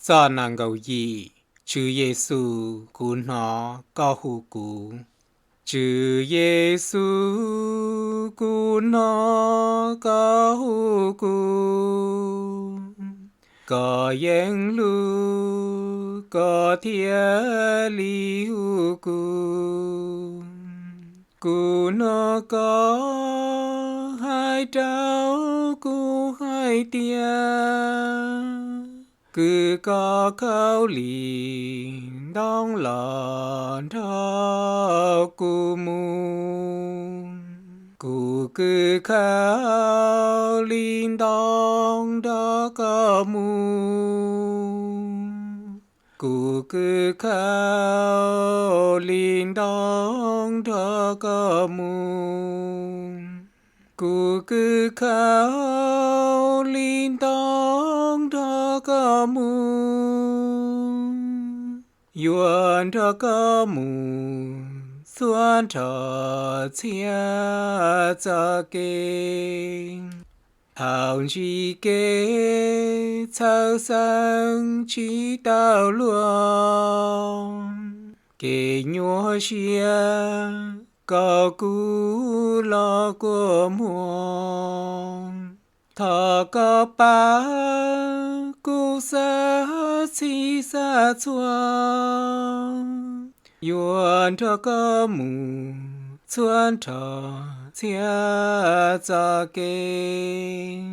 Tom nees nkaum yim. Tswv Yexus, kuv hnov koj hu kuv. Tswv Yexus, kuv hnov koj hu kuv. Koj yeej hlub, koj thiaj li hu kuv. Kuv hnov koj hais rau kuv hais tias, kwv koj khaub lig ntoo los nrog kuv mus. Kuv kwv khaub lig ntoo nrog koj mus. Kuv kwv khaub lig ntoo nrog koj mus. Kuv kwv khaub lig ntoo nrog koj mus. Yuav nrog koj mus txhua nrho txhia txoj kev. Thaum ntsib kev txhawj xeeb tsis tau luag, kev nyuaj siab kom kuv los kua muag. Thov koj pab kuv xav txhij xav txhua, yuav nrog koj mus txhua nrho txhia txoj kev.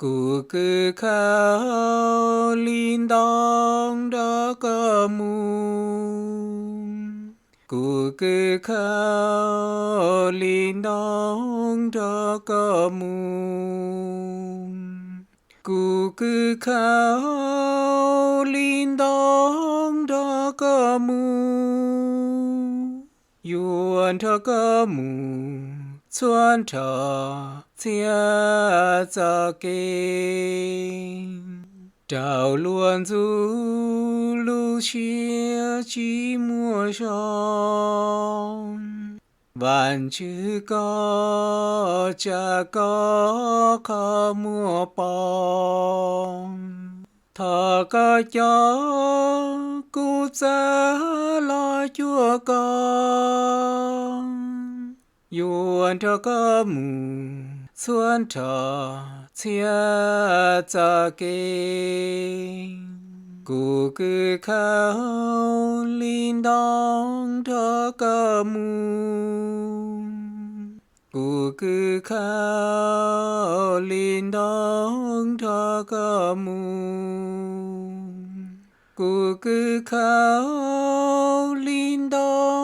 Kuv kwv khaub lig ntoo nrog koj mus. Kuv kwv khaub lig ntoo nrog koj mus. Kuv kwv khaub lig ntoo nrog koj mus. Yuav nrog koj mus txhua nrho txhia txoj kev. Raug luag ntxub lub siab tsis muaj zog, Vajtswv koj tsa koj qhov muag pom. Thov koj coj kuv txawj los cuag koj, yuav nrog koj mus txhua nrho txhia txoj kev. Kuv kwv khaub lig ntoo nrog koj mus. Kuv kwv khaub lig ntoo nrog koj mus. Kuv kwv khaub lig ntoo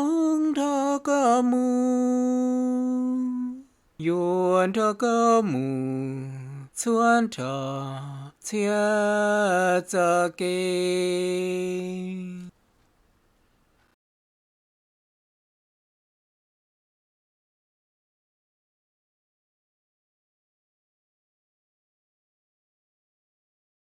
nrog koj mus. Yuav nrog koj mus txhua nrho txhia txoj kev.